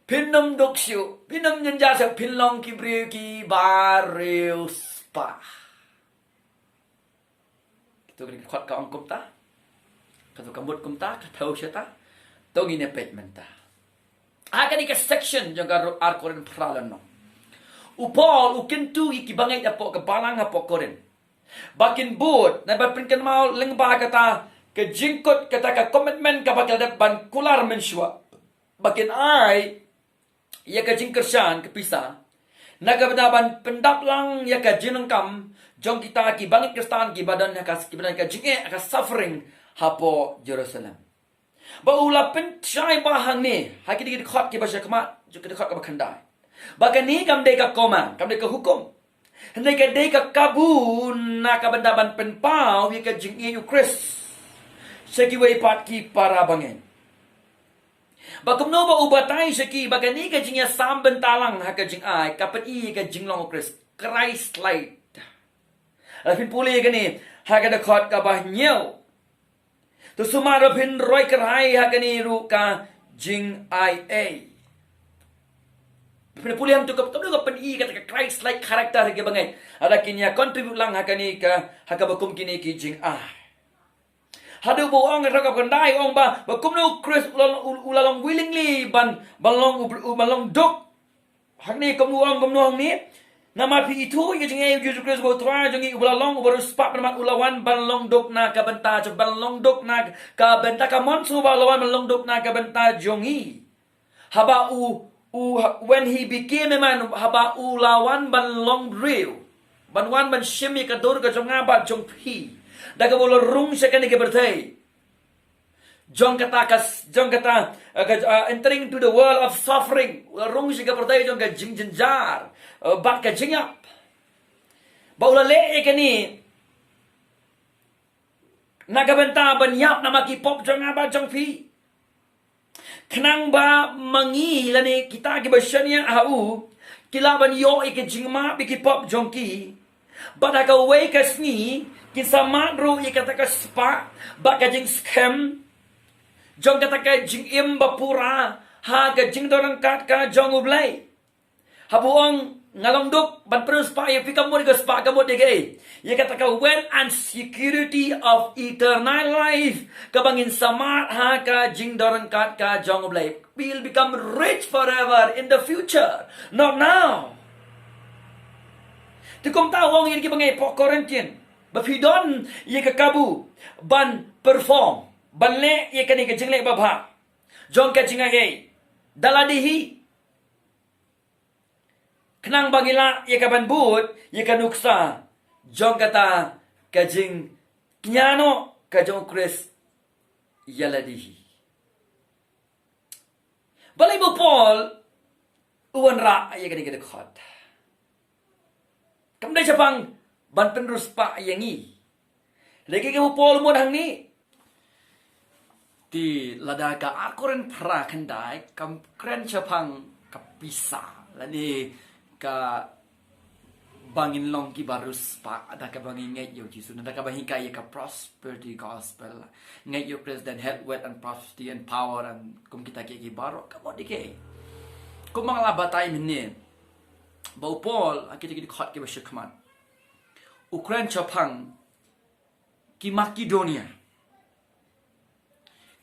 phin ym duk shuh, phin ym jynjar shuh, phin long ki briew kiba riewspah. Kito kine ki dkhot ka ong kumta. Kato ka mut kumta, ka thew shata. To ngin ïa peit mynta. Ha kane ka section jong ka ar Korinth phra lynnong, u Paul u kyntu ïa ki bangeit hapoh ka balang hapoh Korinth ba kin bud, ne ban pynkynmaw lyngba kata ka jingkut, kata ka commitment kaba ki la dep ban kular mynshuwa, ba kin ai ïa ka jingkyrshan ka pisa na ka bynta ban pyndap lang ïa ka jingdonkam jong kita ki bangeit Khristan kiba don ha ka, kiba don ha ka jingeh, ha ka suffering hapoh Jerusalem. Ba u la pynshai ba hangne ha kine ki dkhot kiba sha khmat, jong ki dkhot kaba khyndai, ba kane kam dei ka command, kam dei ka hukum. Hynrei ka dei ka kabu na ka bynta ban pynpaw ïa ka jingïeit u Khrist sha kiwei pat ki para bangeit. Ba kumno ba u batai sha ki ba kane ka jingïasam bynta lang ha ka jingai ka pyni ïa ka jinglong u Khrist, Christ-like. Lada phin pule ïa kane ha ka dkhot kaba hynñiew, to sumar ba phin roi kyrhai ha kane ruh ka jingaiei. Phin pule hangto ka, kumno ka pyni kata ka Christ-like character ha ki bangeit, lada kin ïa contribute lang ha kane ka, ha kaba kum kine ki jingai. Haduh ba u ong ha ka dkhot kaba khyndai, u ong ba, ba kumno u Khrist u la, u, u la long willingly ban, ban long u, u, ban long duk. Hangne kumno u ong, kumno u ong hangne? Namar phi ithuh ïa ka jingaiei u Jisu Khrist uba u Trai jong ngi, uba la long uba riewspah pynban, u la wan ban long duk na ka bynta jong, ban long duk na ka bynta, ka mon sngewbha, u la wan ban long duk na ka bynta jong ngi. Haba u, u, when he became a man, haba u la wan ban long briew, ban wan ban shim ïa ka dur ka jong nga bad jong phi, da kaba u la rung sha kane ka pyrthei. Jong kata ka s-, jong kata, uh, ka, uh, entering to the world of suffering. U la rung sha ka pyrthei jong ka jingjynjar, uh, bad ka jingïap. Ba u la leh ïa kane na ka bynta ban ïap namar ki pop jong nga bad jong phi. Khnang ba ma ngi lane kita kiba shaniah ha u, ki lah ban ïoh ïa ka jingmap ïa ki pop jong ki. Bad ha kawei ka sngi, kin sa mad ruh ïa kata ka spah bad ka jingskhem jong kata ka jingim ba pura ha ka jingdon ryngkat ka jong U Blei. Haba u ong nga long duk ban pynriewspah ïa phi, ka mut ïa ka spah, ka mut ïa kaei? Ïa kata ka wealth and security of eternal life, kaba ngin sa mad ha ka jingdon ryngkat ka jong U Blei. We'll become rich forever in the future, not now. Te kumta u ong ïa ki bangeit hapoh Corinthian ba phi don ïa ka kabu ban perform, ban leh ïa kane ka jingleh babha jong ka jingaiei da lade hi, khnang ba ngi lah ïa ka ban bud ïa ka nuksa jong kata ka jingkñia noh ka jong U Khrist ïa lade hi. Balei ba u Paul u wanrah ïa kane ka dkhot? Kam dei shaphang ban pynriewspah ïa ngi. Lehse ka u Paul u mut hangne. Te lada ka ar Korinth phra khyndai kam kren shaphang ka pisa, lane kaba ngin long kiba riewspah da kaba ngin ngeit ïa u Jisu, da kaba ngin hikai ïa ka prosperity gospel, ngeit ïa u Khrist, then health, wealth and prosperity and power and kum kita kiei kiei baroh, ka mut ïa kaei? Kumba nga la batai mynne ba u Paul ha kita ki dkhot kiba sha khmat u kren shaphang ki Makedonia,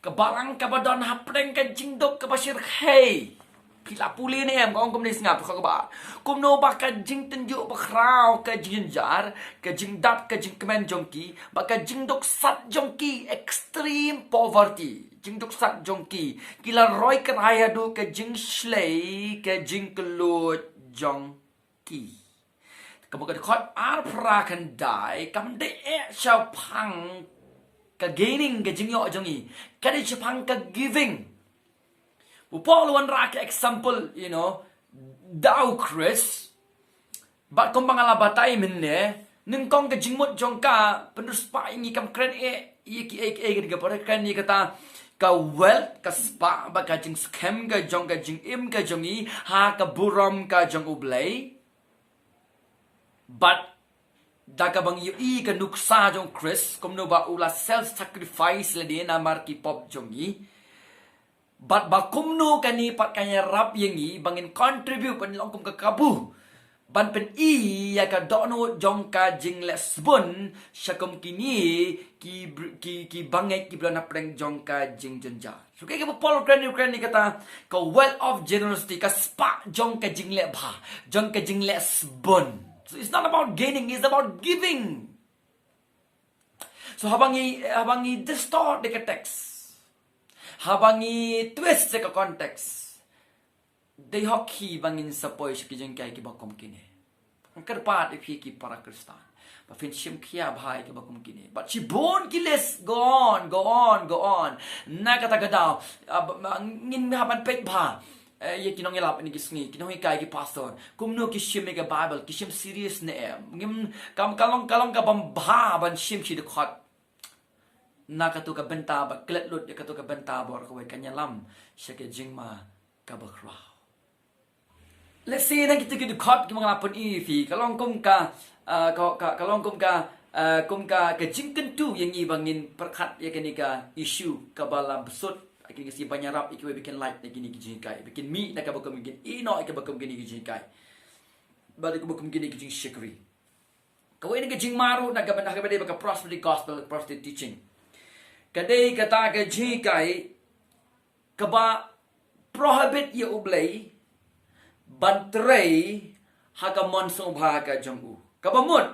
ka balang kaba don hapdeng ka jingduk kaba shyrkhei. Phi la pule ne em, ka ong kumne, sngap, ka ba kumno ba ka jingtynjuh bakhraw, ka jingjynjar, ka jingdap, ka jingkmen jong ki, ba ka jingduk sat jong ki, extreme poverty, jingduk sat jong ki, ki la roi kyrhai haduh ka jingshlei ka jingkylluid jong ki. Ba ka dkhot arphew phra khyndai kam dei eh shaphang ka gaining ka jingïoh jong ngi. Ka dei shaphang ka giving. U Paul u wanrah ka example, you know, da u Khrist. Bad kumba nga la batai mynne, nyngkong ka jingmut jong ka pynriewspah ïa ngi kam kren eh ïa kiei kiei, ka dei ka por kren ïa kata ka wealth, ka spah bad ka jingskhem ka jong ka jingim ka jong ngi ha ka burom ka jong U Blei. Bad da kaba ngi ïohi ka nuksa jong u Khrist, kumno ba u la self sacrifice lade namar ki pop jong ngi. Bad ba kumno kane pat kan ïarap ïa ngi ba ngin contribute ban long kum ka kabu ban pyni ïa ka dohnud jong ka jingleh sbun sha kum kine ki br-, ki, ki bangeit kiba don hapdeng jong ka jingjynjar. So kaei kaba Paul u kren, u kren ïa kata ka wealth of generosity, ka spah jong ka jingleh bha, jong ka jingleh sbun. So it's not about gaining, it's about giving. So haba ngi, haba ngi distort ïa ka text, haba ngi twist ïa ka context, dei hok hi ba ngin sa poi sha ki jinghikai kiba kum kine. Nga kyrpad ïa phi ki para Khristan ba phin shim khia bha ïa kiba kum kine. Bad shibun ki list, go on, go on, go on. Na kata ka daw, ah, ba, ba, ngin hap ban peit bha, eh, ïa ki nongïalap ha kine ki sngi, ki nonghikai, ki pastor, kumno ki shim ïa ka Bible, ki shim serious ne em. Ngim, kam, ka long, ka long kabym bha ban shim shi dkhot na kato ka bynta ba klet lut ïa kato ka bynta bor kawei, kan ïalam sha ka jingma kaba khraw. Let's say, na kito ki dkhot kiba nga la pyni ïa phi, ka long kum ka, ah, ka, ka, ka long kum ka, ah, kum ka, ka jingkyntu ïa ngi ba ngin pyrkhat ïa kane ka issue kaba la bsut ha kine ki sngi, ban ïarap ïa kiwei ba kin lait na kine ki jinghikai, ba kin mih na kaba kum, ba kin ïehnoh ïa kaba kum kine ki jinghikai, bad ïa kaba kum kine ki jingshakri. Kawei na ka jingma ruh na ka bynta kaba dei bad ka prosperity gospel, prosperity teaching, ka dei kata ka jinghikai kaba prohibit ïa U Blei ban trei ha ka mon sngewbha ka jong u. Kaba mut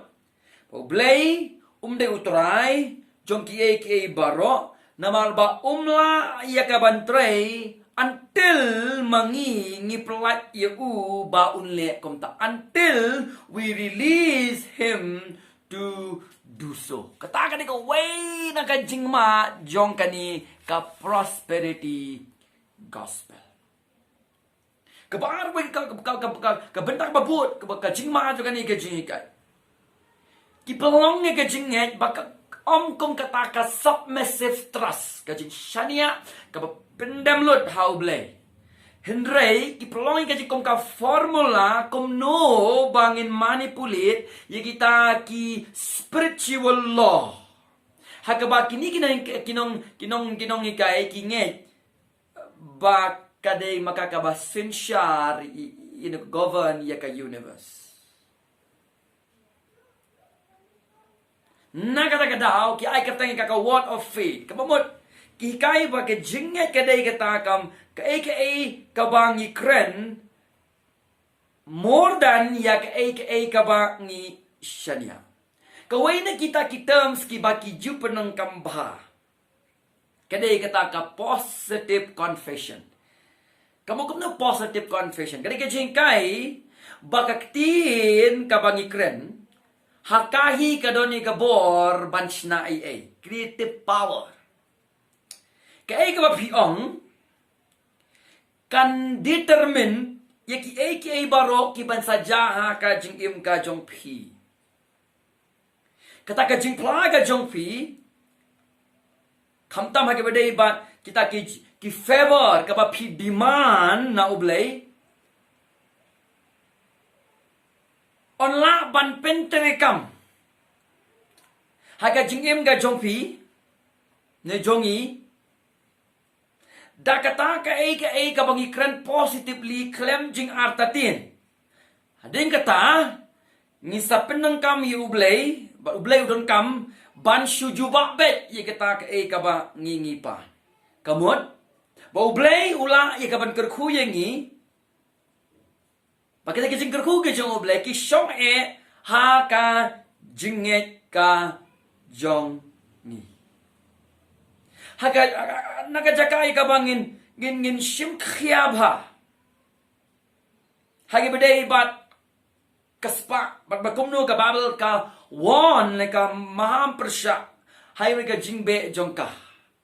ba U Blei um dei U Trai jong kiei kiei baroh, namar ba um lah ïa ka ban trei until ma ngi ngi pyllait ïa u ba un leh kumta, until we release him to do so. Kata ka dei kawei na ka jingma jong kane ka prosperity gospel. Kaba ar, kawei ka, ka, ka, ka, ka, ka bynta kaba bud, kaba ka jingma jong kane ka jinghikai, ki pynlong ïa ka jingngeit ba ka, ym kum kata ka submissive trust, ka jingshaniah kaba pyndem lut ha U Blei. Hynrei ki pynlong ïa ka jingkum ka formula kumno ba ngin manipulate ïa kita ki spiritual law, ha kaba kine ki nong, ki nong, ki nong, ki nonghikai ki ngeit ba ka dei ma ka kaba synshar ï-, ï-, ïa ka govern ïa ka universe. Na kata ka daw ki ai kyrteng ïa ka ka word of faith. Kaba mut ki hikai ba ka jingngeit ka dei kata kam, kaei kaei kaba ngi kren, more than ïa kaei kaei kaba ngi shaniah. Kawei na kita ki terms kiba ki ju pyndonkam bha ka dei kata ka positive confession. Ka mut kumno positive confession? Ka dei ka jinghikai ba ka ktien kaba ngi kren ha ka hi ka don ïa ka bor ban shna ei ei, creative power. Kaei kaba phi ong kan determine ïa kiei kiei baroh kiban sa jia ha ka jingim ka jong phi. Kata ka jingphla ka jong phi, khamtam ha kaba dei bad kita ki, ki favor kaba phi demand na U Blei, yn lah ban pyntreikam ha ka jingim ka jong phi ne jong ngi da kata kaei kaei kaba ngi kren positively khlem jingartatien. Hadien kata ngi sa pyndonkam ïa U Blei, bad U Blei u donkam ban shu jubab beit ïa kata kaei kaba ngi, ngi pan. Ka mut ba U Blei u lah ïa ka ban kyrkhu ïa ngi. Ba kita ki jingkyrkhu ki jong U Blei ki shong eh ha ka jingngeit ka jong ngi. Ha ka, na ka jaka ïa kaba ngin, ngin, ngin shim khia bha ha kaba dei bad ka spah, bad ba kumno ka Baibl ka warn lane ka maham pyrshah ha kawei ka jingbeh jong ka.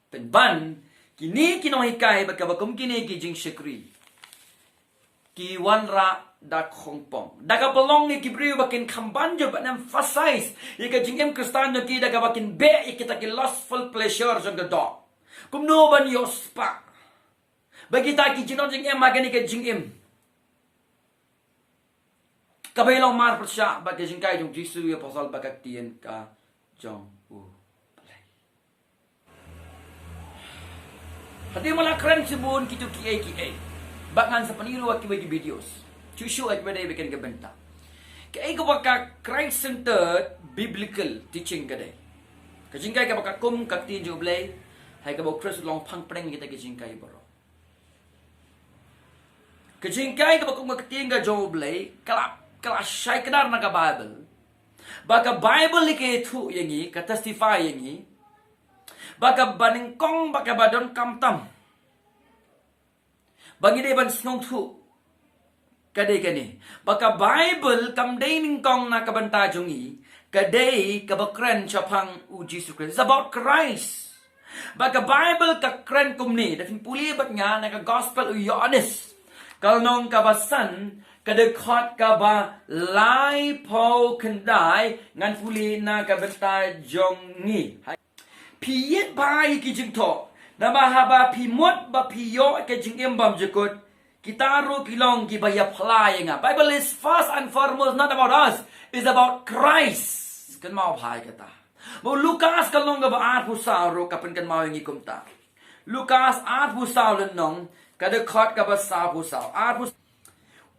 Pynban, kine ki nonghikai bad kaba kum kine ki jingshakri ki wanrah da khongpong, da kaba long ïa ki briew ba kin kham ban jur ban emphasize ïa ka jingim Khristan jong ki da kaba kin beh ïa kita ki lustful pleasure jong ka doh. Kumno ban ïoh spah ba kita ki jingdon jingem ha kane ka jingim. Kaba long mar pyrshah bad ka jinghikai jong u Jisu ïa u Apostol bad ka ktien ka jong U Blei. Hadien ba la kren shibun kito kiei kiei, ba ngan sa pyni ruh ha kiwei ki videos. Shuh shuh ha kiwei de ba kin ka bynta. Kaei kaba ka Christ centered biblical teaching ka dei. Ka jinghikai kaba katkum ka ktien jong U Blei, ha kaba U Khrist u long phang pdeng kita ki jinghikai baroh. Ka jinghikai kaba kum ka ktien ka jong U Blei, ka la, ka la shai kdar na ka Baibl. Ba ka Baibl ka ïathuh ïa ngi, ka testify ïa ngi. Ba kaba nyngkong, ba kaba donkam tam, ba ngi dei ban sngewthuh, ka dei kane. Ba ka Baibl kam dei nyngkong na ka bynta jong ngi, ka dei kaba kren shaphang U Jisu Khrist. It's about Christ. Ba ka Baibl ka kren kumne, da phin pule bad nga na ka Gospel u Ïoannis, ka lynnong kaba san, ka dkhot kaba laiphew khyndai, ngan pule na ka bynta jong ngi. Phi ïeit bha ïa ki jingthoh, namar haba phi mut ba phi ïoh ka jingim bymjukut, kita ruh ki long kiba ïaphla ïa nga. Bible is first and foremost not about us, it's about Christ. Kynmaw bha ïa kata. Ba u Lukas ka lynnong kaba arphew saw ruh ka pynkynmaw ïa ngi kumta. Lukas arphew saw lynnong, ka dkhot kaba sawphew saw. Arphew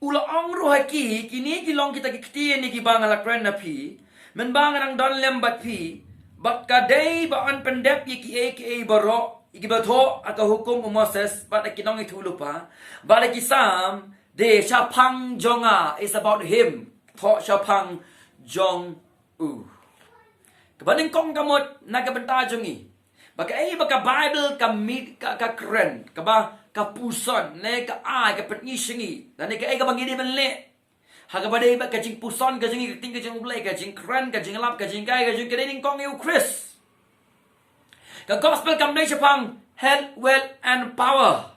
U la ong ruh ha ki, kine ki long kita ki ktien ïa kiba nga la kren na phi mynba nga dang don lem bad phi, bad ka dei ba yn pyndep ïa kiei kiei baroh, ïa kiba thoh ha ka hukum u Moses bad ha ki nongïathuhlypa bad ha ki Salm, de shaphang jong nga, is about him, thoh shaphang jong u. Kaba nyngkong ka mut na ka bynta jong ngi, ba kaei ba ka Baibl ka mih, ka, ka kren, kaba ka puson, ne ka ai, ka pyni sha ngi, lane kaei kaba ngi dei ban leh, ha kaba dei bad ka jingpuson ka jong ngi, ka ktien ka jong U Blei, ka jingkren, ka jinglap, ka jinghikai, ka jong ngi ka dei nyngkong ïa U Khrist. Ka Gospel kam dei shaphang health, wealth and power.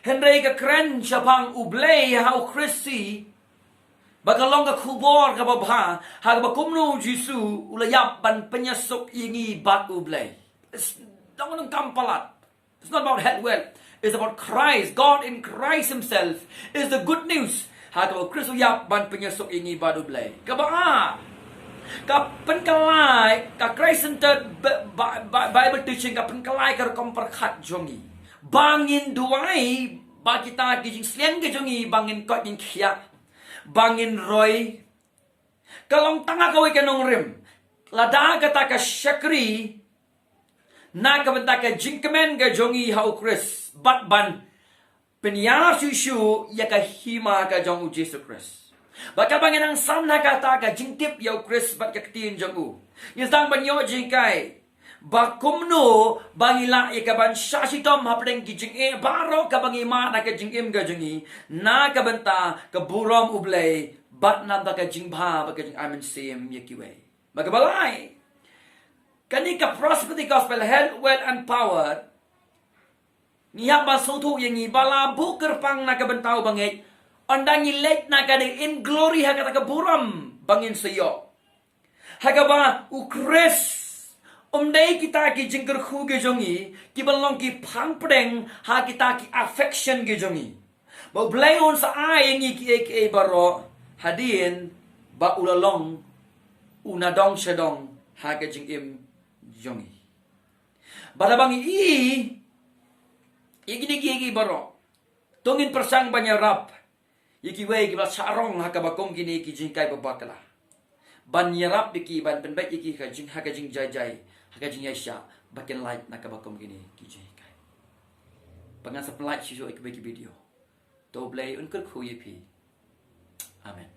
Hynrei ka kren shaphang U Blei ha U Khrist hi, ba ka long ka khubor kaba bha, ha kaba kumno U Jisu u la ïap ban pynïasuk ïa ngi bad U Blei. It's, dang, dang kam palat. It's not about health, wealth. It's about Christ. God in Christ himself is the good news. Ha kaba U Khrist u ïap ban pynïasuk ïa ngi bad U Blei. Kaba ar, ka pynkylla, ka Christ centered Bi-, Bi-, Bi-, Bible teaching ka pynkylla ka rukom pyrkhat jong ngi. Ba ngin duwai ba kita ki jingsliang ki jong ngi ba ngin koit ngin khiah, ba ngin roi, ka long tang ha kawei ka nongrim. Lada kata ka shakri na ka bynta ka jingkmen ka jong ngi ha U Khrist, bad ban pynïar shuh shuh ïa ka hima ka jong U Jisu Khrist. Bad kaba ngi nang san ha kata ka jingtip ïa U Khrist bad ka ktien jong u, ngi sdang ban ïoh jinghikai ba kumno ba ngi lah ïa ka ban shah shitom hapdeng ki jingeh baroh kaba ngi mad ha ka jingim ka jong ngi, na ka bynta ka burom U Blei bad na ka bynta ka jingbha bad ka jingai mynsiem ïa kiwei. Bad kaba lai, kane ka prosperity gospel, health, wealth and power, ngi hap ban sngewthuh ïa ngi ba la buh kyrpang na ka bynta u bangeit, ynda ngi leit na ka dei in glory ha kata ka burom ba ngin sa ïoh, ha kaba U Khrist um dei kita ki jingkyrkhu ki jong ngi, kiba long ki phang pdeng ha kita ki affection ki jong ngi. Ba U Blei un sa ai ïa ngi kiei kiei baroh hadien ba u la long u nadong shadong ha ka jingim jong ngi. Bad haba ngi ïohi ïa kine kiei kiei baroh, to ngin pyrshang ban ïarap ïa kiwei kiba shah rong ha kaba kum kine ki jinghikai ba bakla. Ban ïarap ïa ki, ban pynbeit ïa ki ha ka jing, ha ka jingjai jai, ha ka jingïaishah, ba kin lait na kaba kum kine ki jinghikai. Ba ngan sa pynlait shuh shuh ïa kiwei ki video. To U Blei un kyrkhu ïa phi. Amen.